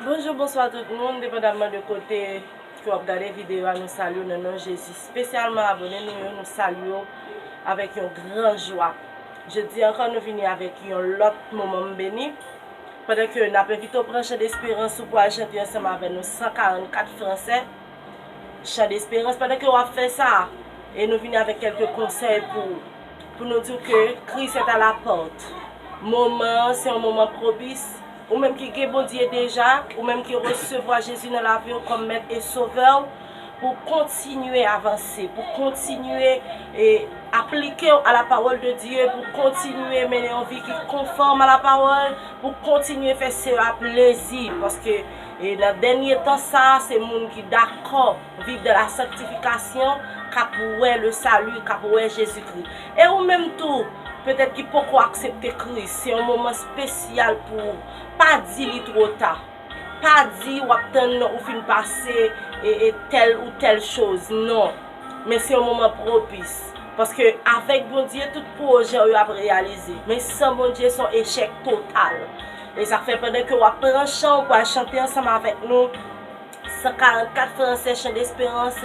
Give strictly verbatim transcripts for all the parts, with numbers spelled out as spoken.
Bonjou, bonswa tout moun, depandamman de kote ke w ap gade videyo a, nou salye w nan non Jezi. Espesyalman abòne nou yo, nou salye w avèk yon gran jwa. Jodi ankò, nou vini avèk yon lòt moman m beni. Pandan ke n ap envite w pran chan desperans ou pou al chante ansanm avè nou san karannkat fransè. Chan desperans, pandan ke w ap fè sa, e nou vini avèk kèlke konsèy pou ou, pou nou di w ke Kris est à la porte. Moman an, se yon moman pwopis. Ou menm ki gen Bondye deja, ou menm ki resevwa Jezi nan lavi w kòm Mèt e Sovè w, pou w kontinye avanse, pou w kontinye, e, aplike w a la pawòl de Dye, pou w kontinye mennen yon vi ki konfòm a la pawòl, pou w kontinye fè Seyè a plezi, paske, e, nan dènye tan sa a, se moun ki dakò viv dans la sanctification k ap wè le salut, k ap wè Jezikri. E ou menm tou, petèt ki poko aksepte Kris, se yon moman espesyal pou ou. Pa di li twò ta. Pa di w ap tann ou fin pase e, e tèl ou tèl choz. Non. Men se yon moman pwopis. Paske avèk Bondye, tout pwojè w yo ap reyalize. Men san Bondye, se yon echèk total. E sa k fè pandan ke w ap pran chan, ou pral chante ansanm avèk nou san karannkat fransè, chan desperans,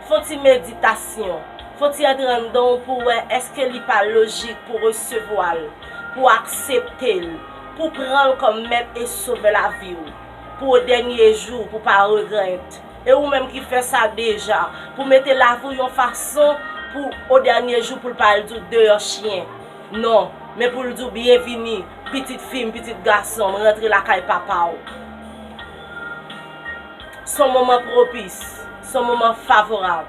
fè yon ti meditasyon. Fè yon ti antre anndan w pou w wè èske li pa lojik pou w resevwa l, pou w aksepte l, pou w pran l kòm Mèt e Sovè lavi w, pou o dènye jou, pou w pa regrèt. E ou menm ki fè sa deja, pou w mete lavi w yon fason pou o dènye jou, pou l pa al di w deyò chyen. Non, men pou l di w byenvini, pitit fi m, pitit gason m, rantre lakay papa w. Se yon moman pwopis, se yon moman favorab.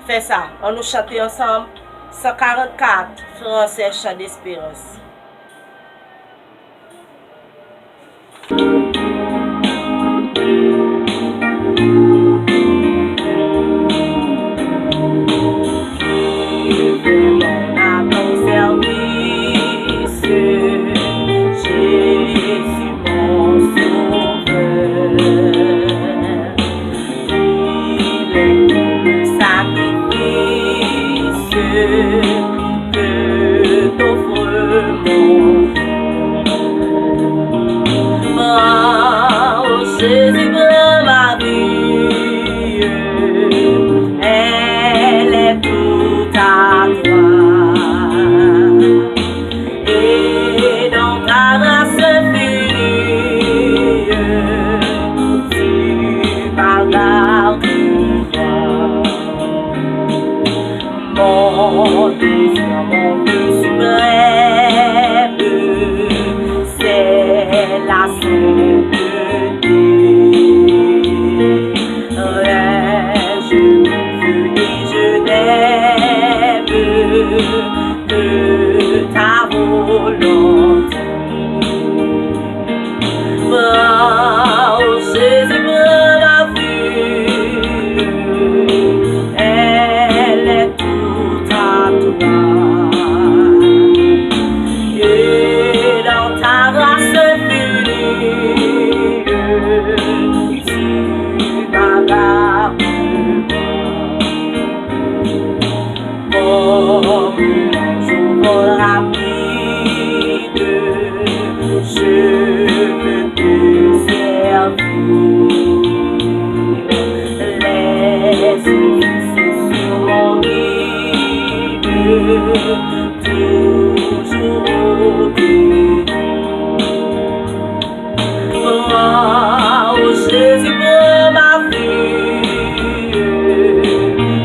Fè sa, ann nou chante ansanm, san karannkat fransè, chan desperans. Mon âme au service, Jésus mon sauveur. Il est le sacrifice que t'offre mon cœur. Oh Jésus, prends ma vie, elle est toute à toi. Et dans ta grâce infinie, tu m'as gardé. Mon désir, mon but suprême, c'est la sainteté. Rien je ne veux ni je n'aime que ta volonté. Oh Jésus, prends ma vie, elle est toute à toi. Et dans ta grâce infinie, tu m'as gardé. Comme un jour rapide, je veux te servir. Les yeux fixés sur mon guide, toujours au guide. Oh Jésus, prends ma vie,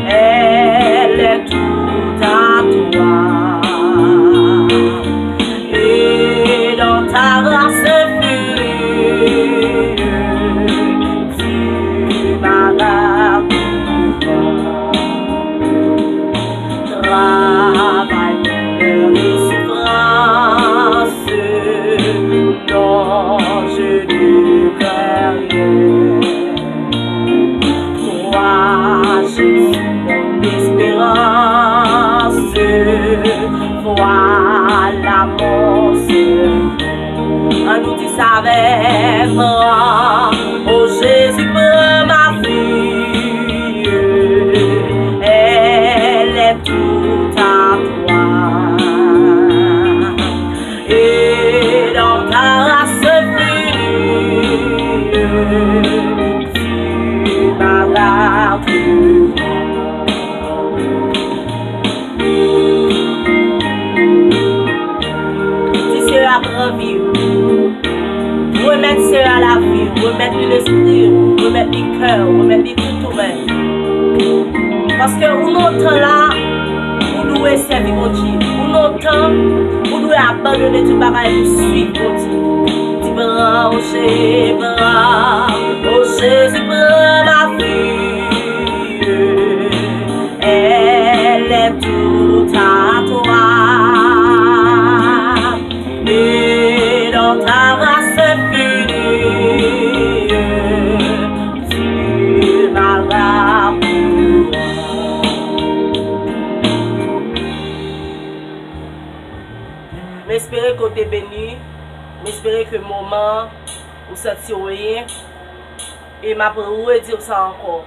elle est toute à toi. Et dans ta grâce infinie, tu m'as raccouvert. Travail, douleur et souffrance, non, je ne crains rien. Toi, Jésus, mon espérance, voilà mon secours. Ann nou di sa avè m. Oh Jésus, prends ma vie, elle est toute à toi. Et dans ta grâce infinie, Pran vi w. Remèt Seyè a lavi w, remèt li lespri w, remèt li kè w, remèt li tout ou menm. Paske ou nan tan la, ou dwe sèvi Bondye. Ou nan tan, ou dwe abandone tout bagay pou swiv Bondye. Di pran, o Seyè, pran, o Jezi, pran ma vie. Elle est toute à toi. Et dans ta grâce infinie, tu m'as la M espere ke w te beni. M espere ke moman ou santi w byen. E m ap redi w sa ankò.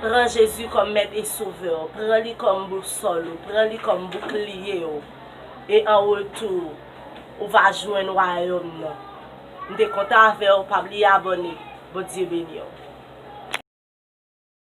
Pran Jezi kòm mèt e sovè w. Pran li kòm bousòl ou. Pran li kòm boukliye w. E an retou, ou va jwenn wayòm nan. M te kontan avè w, pa bliye abòne. Bondye beni w.